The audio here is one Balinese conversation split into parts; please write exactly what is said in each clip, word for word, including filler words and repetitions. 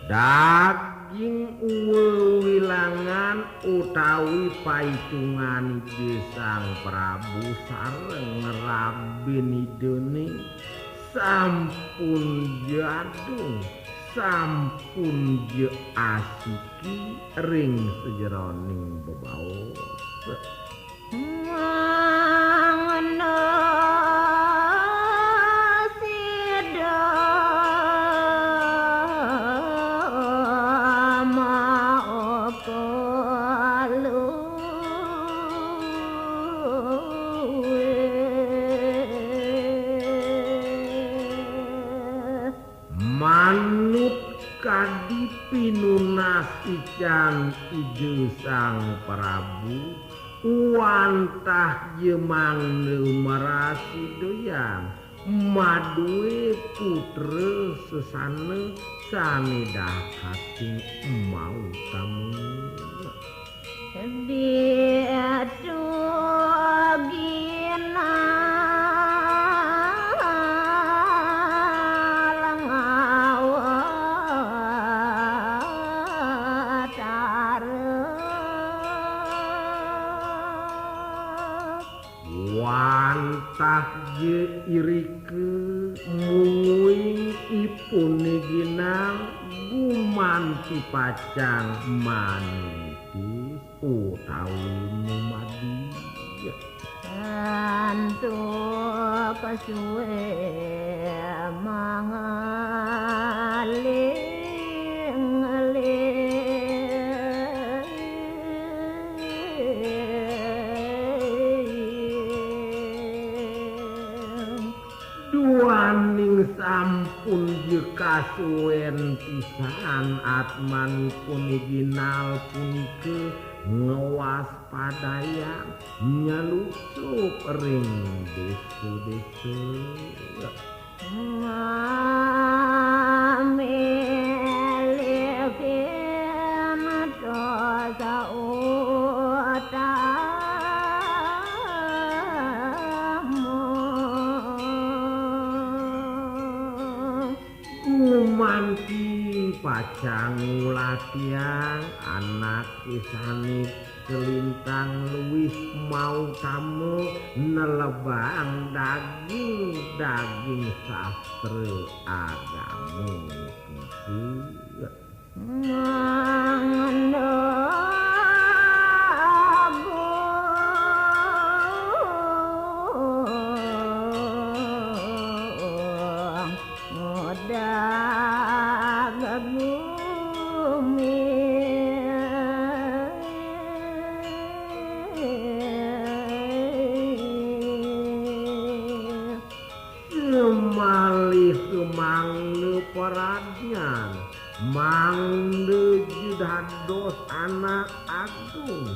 Daging wewilangan utawi paitungan Ida Sang Prabu sareng rabin Idane sampun jadung, sampun ja asiki ring sajeroning bebaos. Mangda sida mauka luwih. Manut kadi pinunas ican Ida Sang Prabu, wantah ja mangda marasida yan madué putra sesana sané dakating mautama. Ditu ginal ngawatara. Wantah ja irika mungguing ipuné ginal gumanti pacang manitis utawi numadi. Antuk sué mangaling-aling. Duaning sampun ja kasuén pisan atmanipun I Ginal punika ngwaspadayang nyelusup ring désa-désa. Mamilihin dosa utama. Gumanti pacang ngulatiang anak sané kalintang luwih mautama nelebang daging-daging sastra agama punika. Mangda agung ngudag gumi. Semalih mangda pradnyan, mangda ja dados anak agung,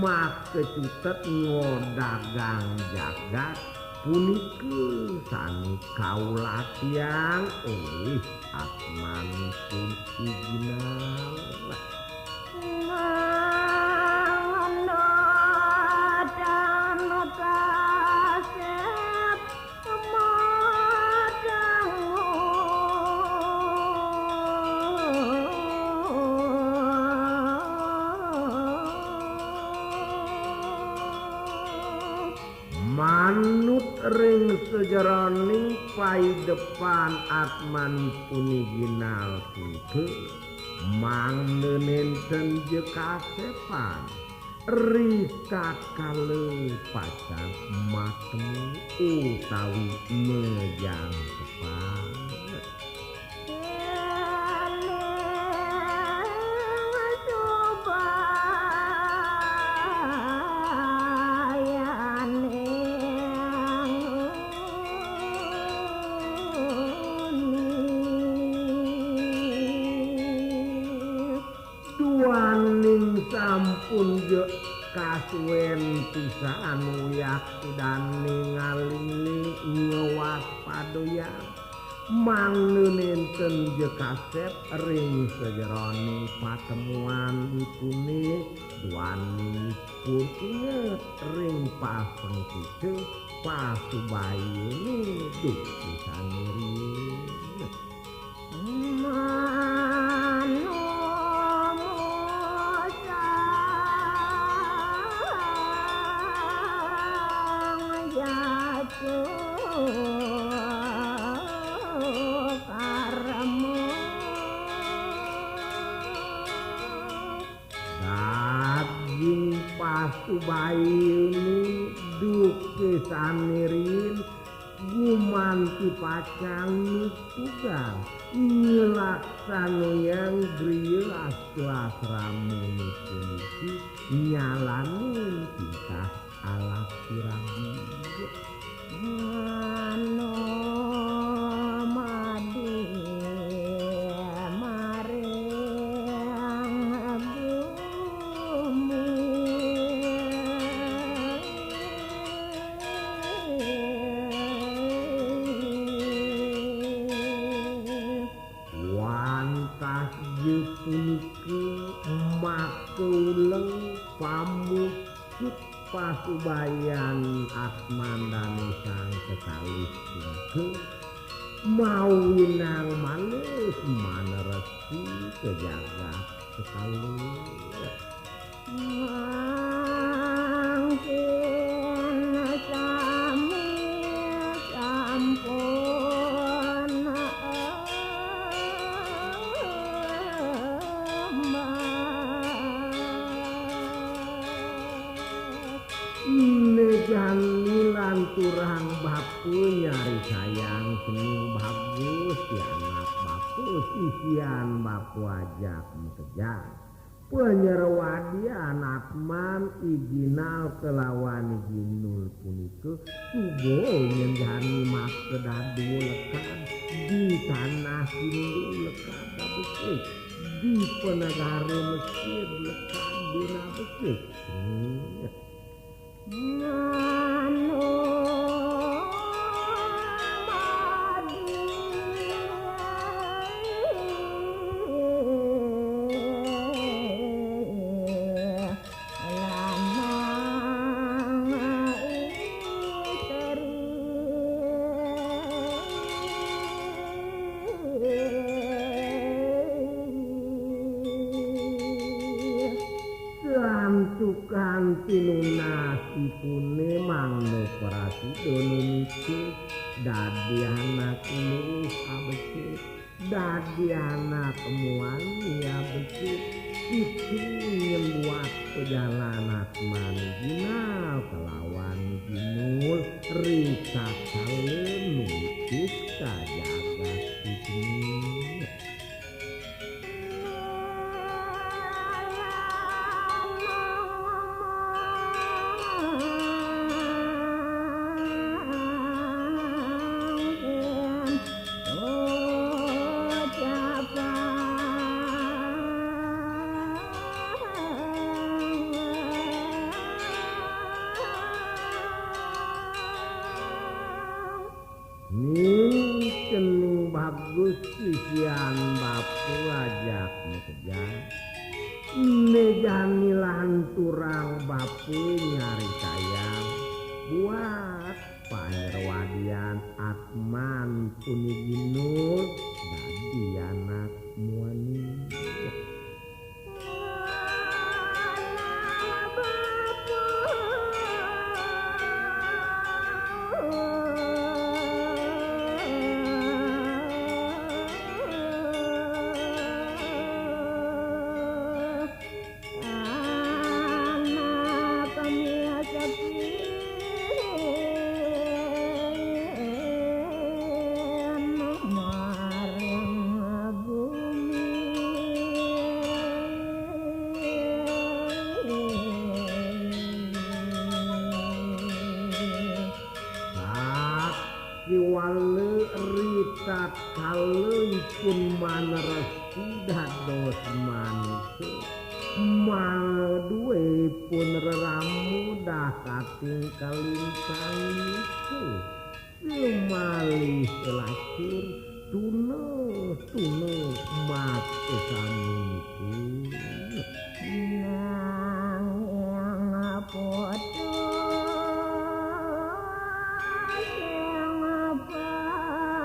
maka cutet ngodagang jagat punika sané kaulatiang olih atmanipun I Ginal. Mangda tan kasép manut ring sajeroning paidepan atmanipun I Ginal punika, mangda nénten ja kasépan ritatkala pacang matemu utawi majangkepan. Éling subayaning nguni. Duaning sampun ja kasuén pisan wiakti dané ngalingling ngwaspadayang, mangda nénten ja kasép ring sajeroning patemuan ipuné, duanipun inget ring pasengkita pasubayané duh pisan riin. Manut Subayu duké samirin gumanti pacang nutugang nglaksanayang griya astra sramana puniki nyalanin tingkah alas sirabi. Mano madi maring bumi. Wantah ja punika makauleng pamucuk pasubayan atman dané sang kekalih punika, mawinang malih manresi ka jagat sekala. Mangkin sami sampun Né jani lanturang bapa nyaritayang seni bagus ti anak bapa, sisian bapa ajak makejang. Panyerwadian atman I Jinal kelawan I Jinul punika suba nyen jani makadadua lekad di tanah Hindu lekad abesik, di panegara Mesir lekad dina besik. Mano madi lanang istri. Santukan tinunasipuné mangda prasida numitis dadi anak luh abesik, dadi anak muani abesik, itu nyembuat pajalan atman Jinal kelawan Jinul ritatkala numitis ka jagat Sugni. Ning cening bagus sisian bapa ajak makejang. Né jani lanturang bapa nyaritayang buat panyerwadian atman ipun I Jinul dadi anak muani. Sakiwala ritatkala ipun manresi dados manusa, mala duwé ipun rerama dah kating kalintang nika. Lumalih lacur tuna-tuna mata saminipun. Nanging putus sing pangaweruh.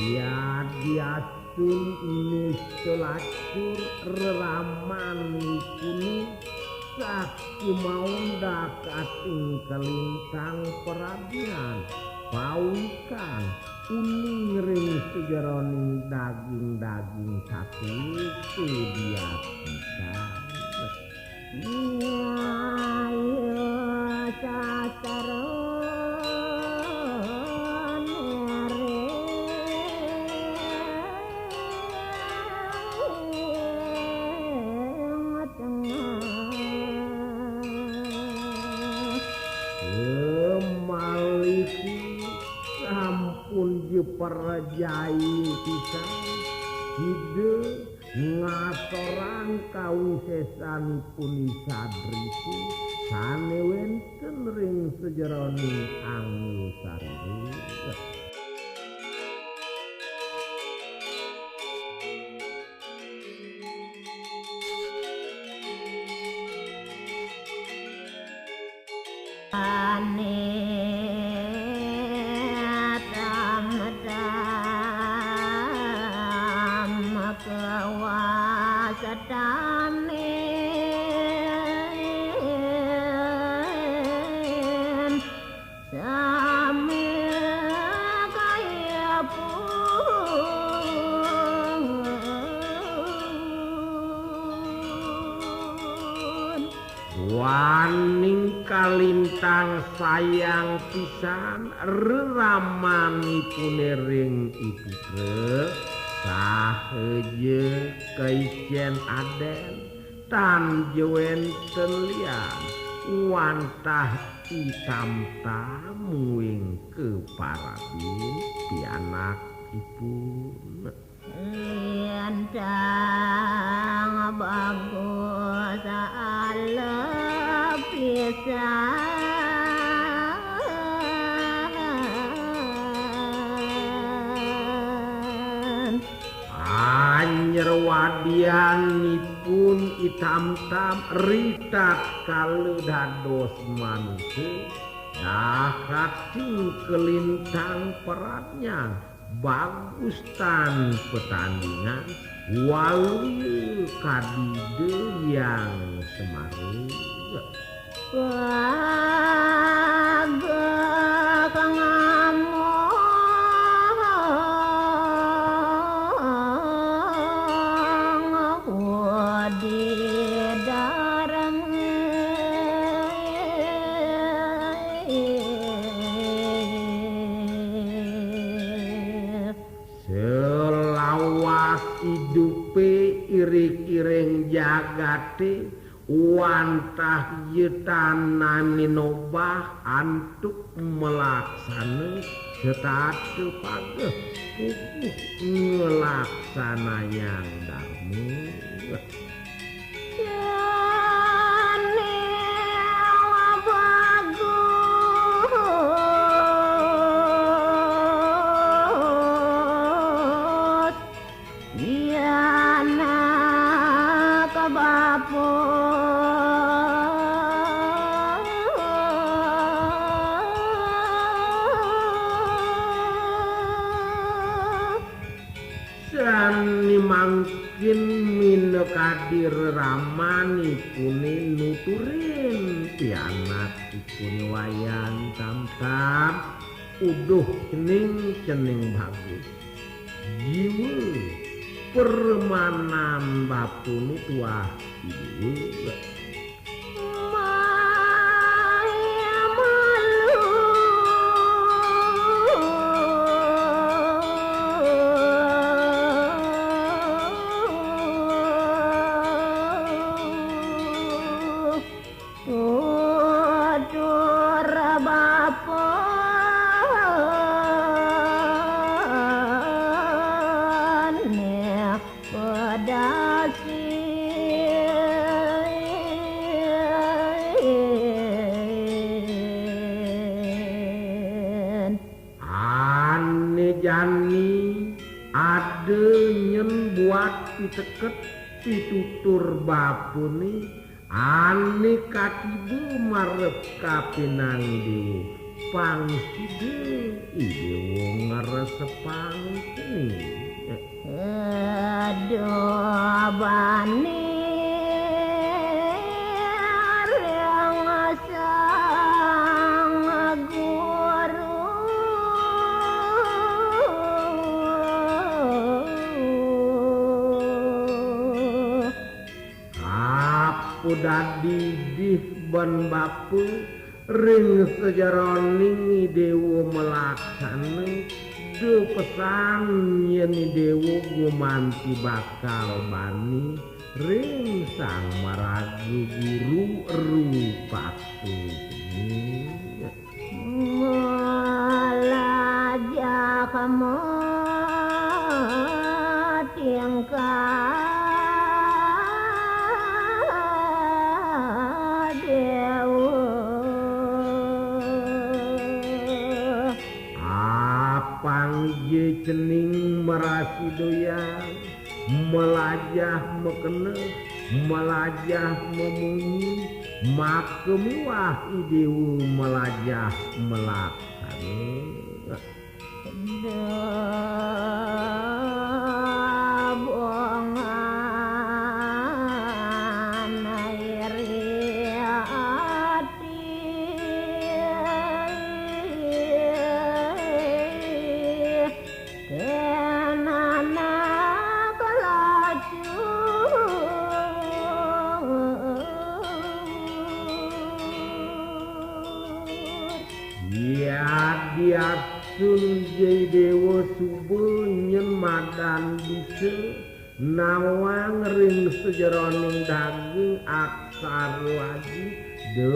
Yadiastun nista lacur reramanipun, sakimaon dah kating kalintang pradnyan. Pawikan uning ring sajeroning daging-daging saté kediat pisan. Nyaya sasaroné ring tengah. Malih sampun jeperjai pisan, Ida ngasorang kawisésanipun isadripu sané wénten ring sajeroning angga sarira. Ane tam-tam kawasatane sami kaya pun. Duaning kalintang sayang pisan reramanipune ring iputra, sahaja kaicen aden, tan ja wenten lian, wantah i Tamtam muing kaparabin pianakipun. Lintang bagus ala pisan. Anyer wadianipun i Tamtam ritatkala dados manusa, dahat sing kalintang perannya, bagus tan petandingan, waluya kadi Ida Hyang Semara. Wagak ngamong wadi dareng. Selawas idupe irik-iring jagate, wantah yetanané nobah antuk malaksana setata pageh puguh ngelaksanayang darma. Jani bagus pianak bapa. Sane mangkin minakadi reramanipune nuturin pianakipune Wayan Tamtam, uduh cening-cening bagus. Jiwa permanan bapune tuah jiwa. Maya malu. Tutur bapane pedasin. Ane jani ada nyen buat piteket pitutur bapane, ane katiba marep kapinang dewa, pang sida i dewa ngresepang cening. Aduh bani ring sang guru. dadi idih ban bapa, ring sajeroning I Déwa malaksana, da pesan yén I Déwa gumanti bakal bani ring sang maraga guru rupatune. Melajah matingkah Déwa. Apang ja cening marasi doyan, melajah makena, melajah mamunyi, maka miwah I Déwa melajah malaksana. Dabongan iri ati. Kenana kalacur. Yadiastun ja I Déwa suba nyén madan bisa nawang ring sajeroning daging aksara aji, da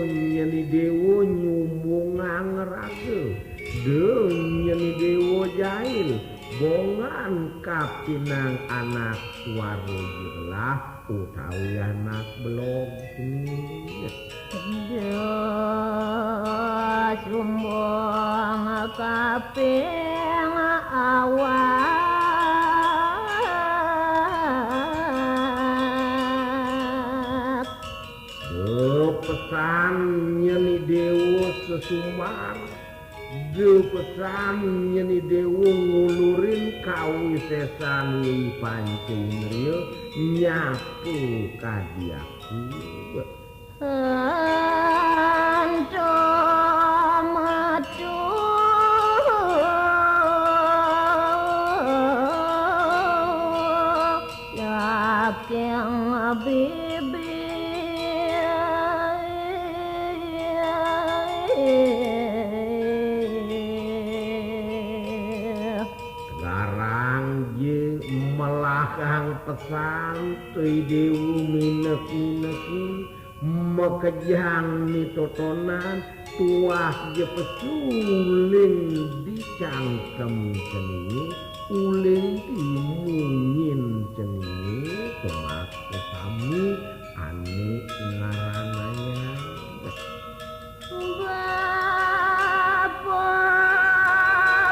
nyén I Déwa nyumbungang raga, da nyén I Déwa jail, bongan kapinang anak tuara jegelah utawi anak belog sini. Da sumbung kaping awak. Da pesan nyén I Déwa sesumbar, da pesan nyén I Déwa ngulurin kawisésan I Panca Indria nyapa kadi aku. Ento metu daging bibir. Garang ja melahang pesan, tu I Déwa minek-minekin, makejang mitotonan, tuah ja pesu uling di cangkem ceningé, uling di munyin ceningé, semaka sami ané ngaranayang. Bapa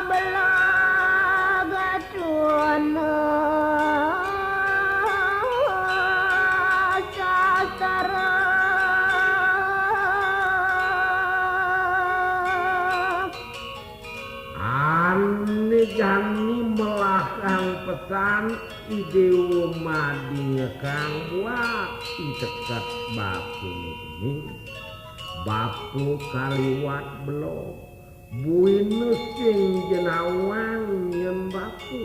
belaga tuna sastra. Ané jani melahang pesan I Déwa madingekang buat I Teket bapané. Bapa kaliwat belog, buina sing ja nawang nyén bapa.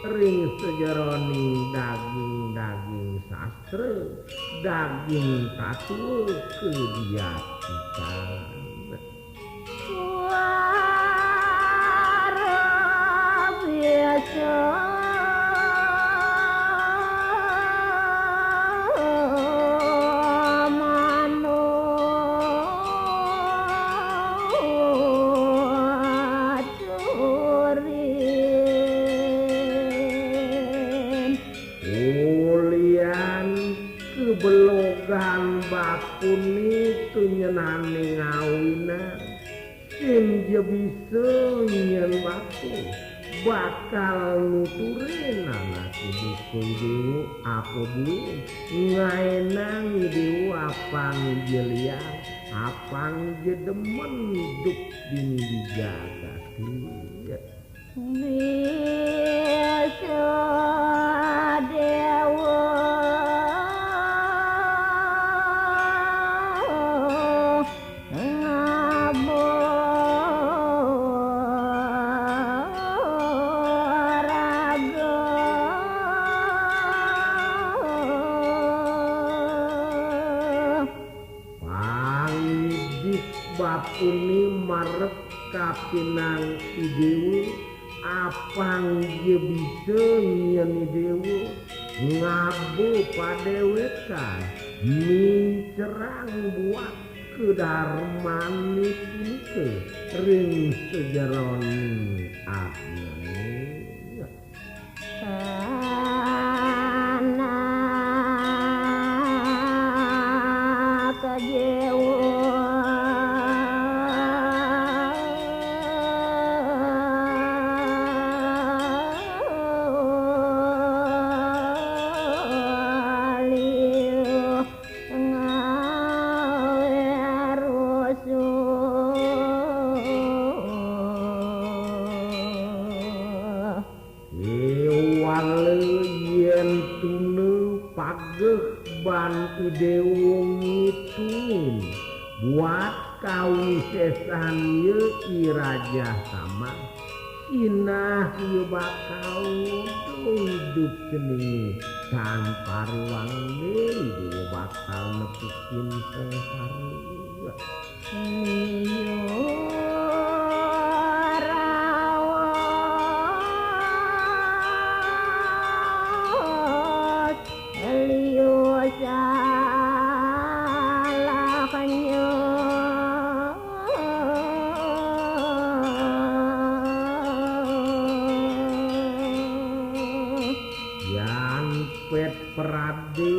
Ring sajeroning daging-daging sastra, daging tatwa kadiapisan. Suara biasa manurin. Ulian kebelogan bapané tu nyén ané ngawinang, sing ja bisa nyén bapa bakal nuturin anaké buka I Déwa apa buin ngaénang I Déwa apang ja liang, apang ja demen idup dini di jagaté. Bisa Déwa ngabur raga. Puni marep kapinang I Déwa, apang ja bisa nyén I Déwa ngaba padéwékan mincerang buat kadarmané punika ring sajeroning adnyané. Anak Déwa liu ngawé rusuh. Éwala yén tuna pageh ban I Déwa ngitungin buat kawisésan ia I Rajah Saman, sinah ia bakal ngoda idup ceningé tan pariwang, I Déwa bakal nepukin sangsara. Liu raos, liu salahnya. Yan pét pradé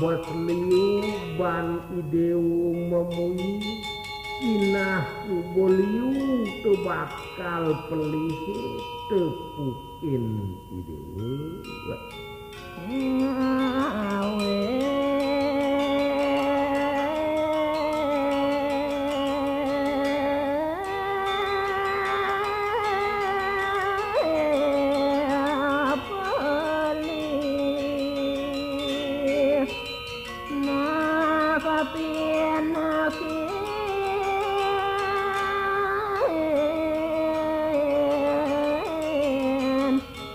bes liu ban I Déwa mamunyi, sinah suba liu tebakal pelihé tepukin I Déwa. Ngawé pelih. Nah, kapinakin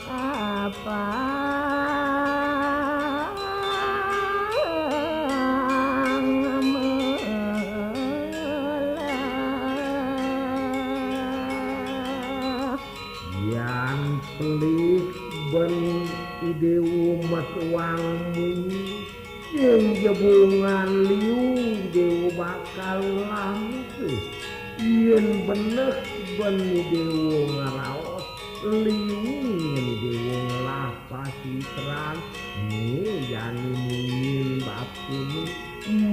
apang melah. Yan pelih ben I Déwa mesuang munyi, sing jebungan liu I Déwa bakal ngelah musuh. Yén beneh ben I Déwa ngraos, liu nyén I Déwa ngelah pasitran, né jani munyin bapuné,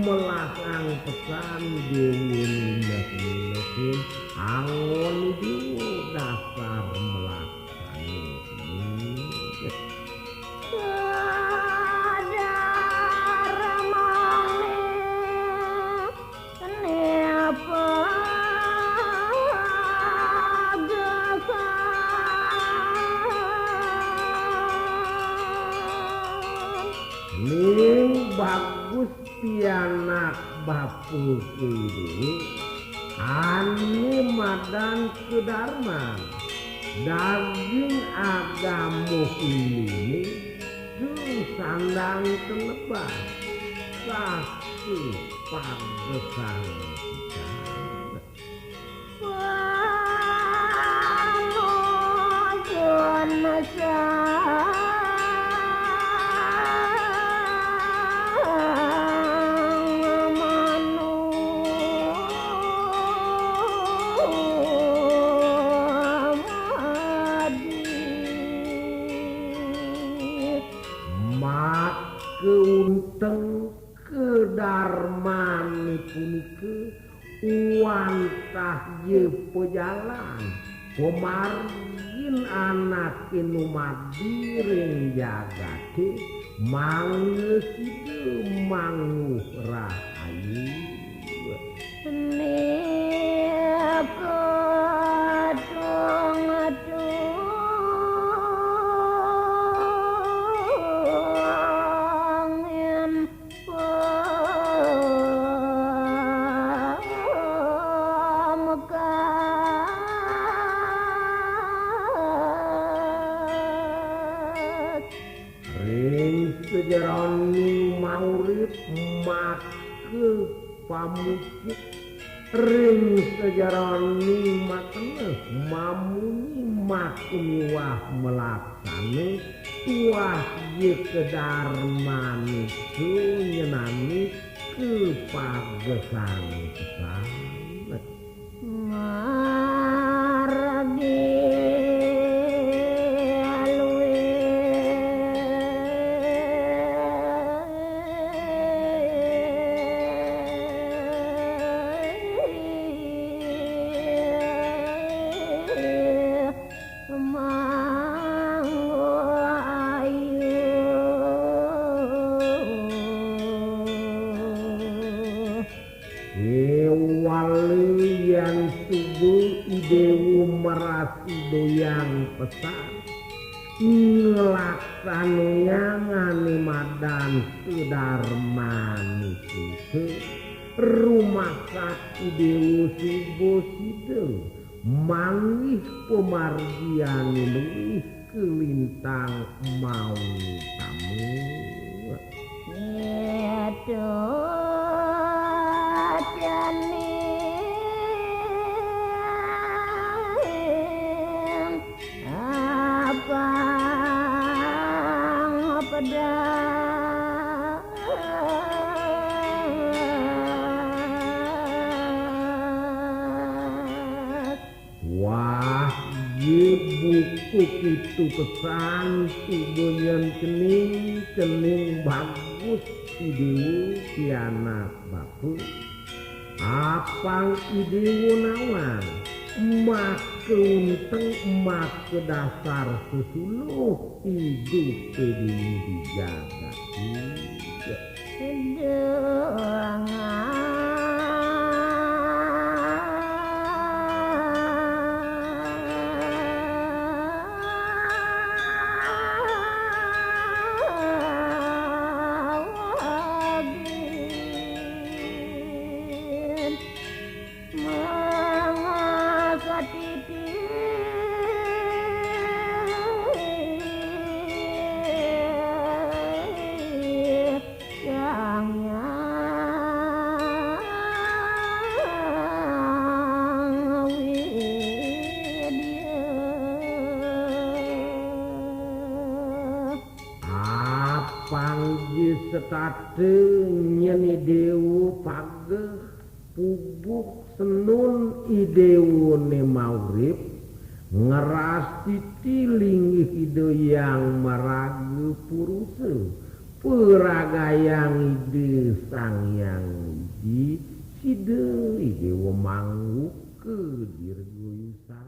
melahang pesan I Déwa ngineh-nginehin anggon I Déwa dasar melah. Ning bagus pianak bapa kuwi, ané madan kadarman, daging agama Hinduné, duh sandang telebas, saking pagesan pisan. Panujon sang manumadi. Maka unteng kadarmané punika wantah ja pajalan pamargin anaké numadi ring jagaté, mangda sida manguh rahayu. Nika dongén pamekat. Ring sajeroning maurip maka pamucuk, Ring sajeroning makeneh mamunyi makuniwah malaksana tuah ya kadarmanika nyenani kapagesan pisan. Margi luwih manggo ayu. Éwala yén suba I Déwa maras Ida Hyang pesan, nglaksanayang ané madan kadarmanika, rumasak I Déwa suba sida manggih pamargiané luwih kalintang mautama. Itu cening abang pedang. Wah, ya buka kitu pesan suba nyén cening, cening bagus I Déwa pianak bapa. Apang I Déwa nawang, maka unteng, maka dasar sesuluh idup di jagat. Dengan Apang ja setata nyén I Déwa pageh, puguh senun I Déwané maurip, ngrastiti linggih Ida Hyang maraga purusa, paragayang Ida Sang Hyang Widhi, sida I Déwa mangguka dirgayusa.